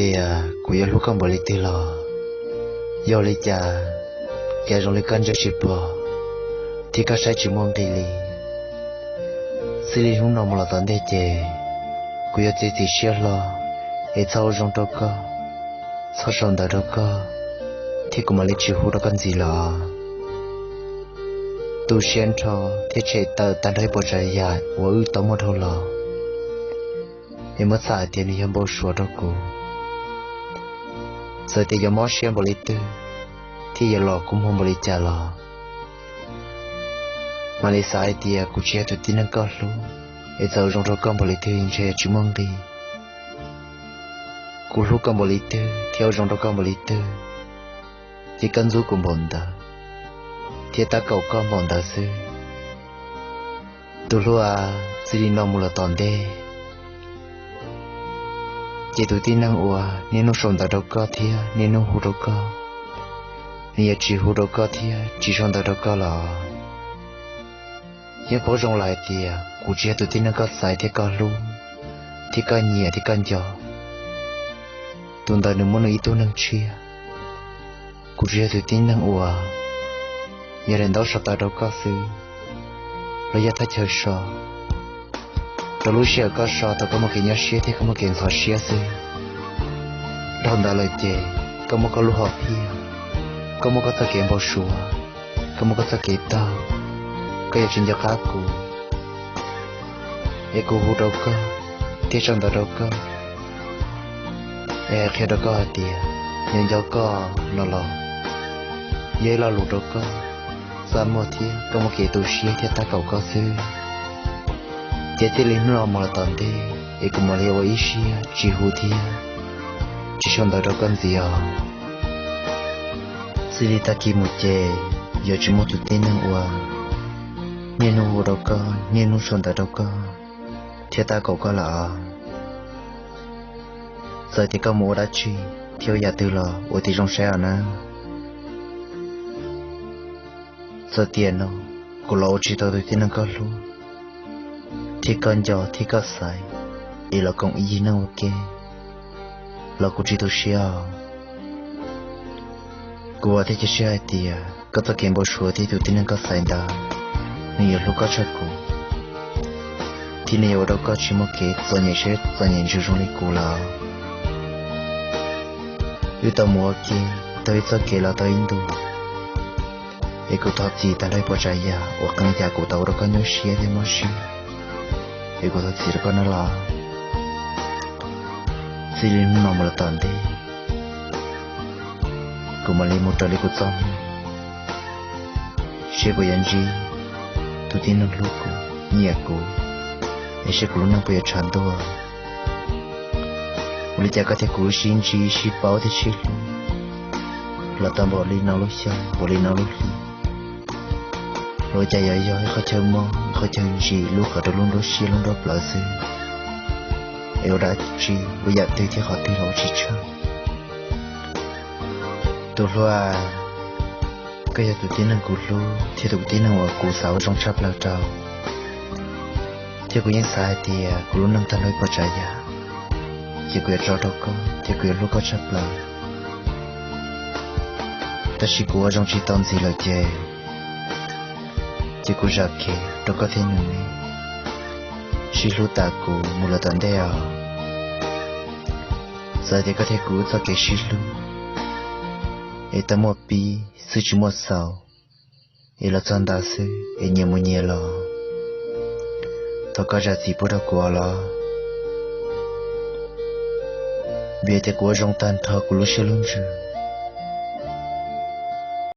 tias kuv yuav hlub koj npaum li twg los, yog li cas, cas zoo li koj ntsia tsis pom, thiab koj saib tsis muaj nqis li. Txij li hnub no mus los tom ntej ces, kuv yuav txiav txim siab hlo, es txhob ua zoo rau koj, txhob sau ntawv rau koj, thiab kuv mam li tsis hu rau koj ntxiv lawm. Tu siab nrho thiab tshem tawm tag nrho ib puas tsav yam uas wb tau muaj dhau los, es muab txhais hais tias nws yog npau suav rau kuv. Txawm tias yuav mob siab npaum li twg, thiab yuav los kua muag npaum li cas los, mam li xav hais tias kuv tsis yog tus tib neeg koj hlub, es txawm ua zoo rau koj npaum li twg ntshe tsis muaj nqis. Kuv hlub koj npaum li twg thiab ua zoo rau koj npaum li twg, ces koj ntxub kuv npaum ntawd, thiab tab kaum koj npaum ntawd xwb. Tus hlub a, txij li no mus los tom ntej, ces tus tib neeg uas niaj hnub sau ntawv rau koj thiab niaj hnub hu rau koj, nws yuav tsis hu rau koj thiab tsis sau ntawv rau koj lawm. Yeej paub zoo lawm hais tias kuv tsis yog tus tib neeg koj xaiv thiab koj hlub, thiab koj nyiam thiab koj nco. Tus ntawd nws muab nws ib tug neeg tshiab. Kuv tsis yog tus tib neeg uas yog daim ntaub so tawv rau koj xwb, los yog thaj chaw so rau lub sij hawm koj so thaum koj muaj kev nyuaj siab thiab koj muaj kev ntxhov siab xwb. Dhau ntawd lawm ces koj muaj koj lub hom phiaj, koj muaj koj txoj kev npau suav, koj muaj koj txoj kev taug, koj yuav tsis nco qab kuv, es kuv hu rau koj thiab sau ntawv rau koj, es hais qhia rau koj hais tias nyob nco koj no los yog ib lo lus rau koj, txaj muag thiab koj muaj kev tu siab thiab tab kaum koj xwb. Ces txij li hnub no mus los tom ntej es kuv mam li ua ib siab tsis hu thiab tsis sau ntawv rau koj ntxiv os. Txij li tag kis mus ces yuav tsis muaj tus tib neeg uas niaj hnub hu rau koj, niaj hnub sau ntawv rau koj thiab tab kaum koj lawm os. Txawm tias koj mus ua dab tsi thiab ua yam twg los ua tib zoo saib os nawb. Txawm tiam no kuv los ua tsis tau tus tib neeg koj hlub, thiab koj nco thiab koj xaiv, es los koom ib yig neej ua ke, los kuv tsis tu siab os. Kuv vam thiab cia siab hais tias koj txoj kev npau suav thiab tus tib neeg koj xaiv ntawd, nws yuav hlub koj tshaj kuv, thiab nws yuav ua rau koj tsis muaj kev txom nyem siab txom nyem ntsws zoo li kuv lawm. Wb tau mus ua ke tau ib txoj kev los tau ib ntus, es kuv thov txim tag nrho ib puas tsav yam uas qee yam kuv tau ua rau koj nyuaj siab thiab mob siab, es kuv thov txim rau koj nawb los. Txij li hnub no mus los tom ntej, kuv mam li mus raws li kuv txoj hmoo, seb kuv yuav ntsib tus tib neeg hlub kuv, nyiam kuv, es seb kuv lub neej puas yuav tshav ntuj. Ua li cas koj thiab kuv wb sib ntsib sib paub thiab sib hlub los tau npaum li no lub xyoo, npaum li no lub hli, los ua cas yuav yog ib qhov chaw mob, ib qhov chaw ntsim lub qhov rau lub nruab siab lub nruab plawv xwb, es ua dab tsi ua yam twg thiab qhov twg los ua tsis tshaj. Tus hluas, koj yog tus tib neeg kuv hlub thiab tus tib neeg uas kuv xav ua zoo tshaj plaws rau, thiab kuv yeej xav hais tias kuv lub neej tag nrho ib puas tsav yam, ces kuv yuav tso rau koj thiab kuv yuav hlub koj tshaj plaws. Tab sis kuv ua zoo tsis tau ntxiv lawm ces, ces kuv zam kev rau koj thiab nws sib hlub tas kuv mus lawm tom ntej os. Txawm tias koj thiab kuv wb txoj kev sib hlub es tau muaj pib xwb tsis muaj xaus, es los txog ntawd xwb es nyias mus nyias los, thov koj zam txim pub rau kuv os los, vim tias kuv ua zoo tag nrho kuv lub siab lub ntsws,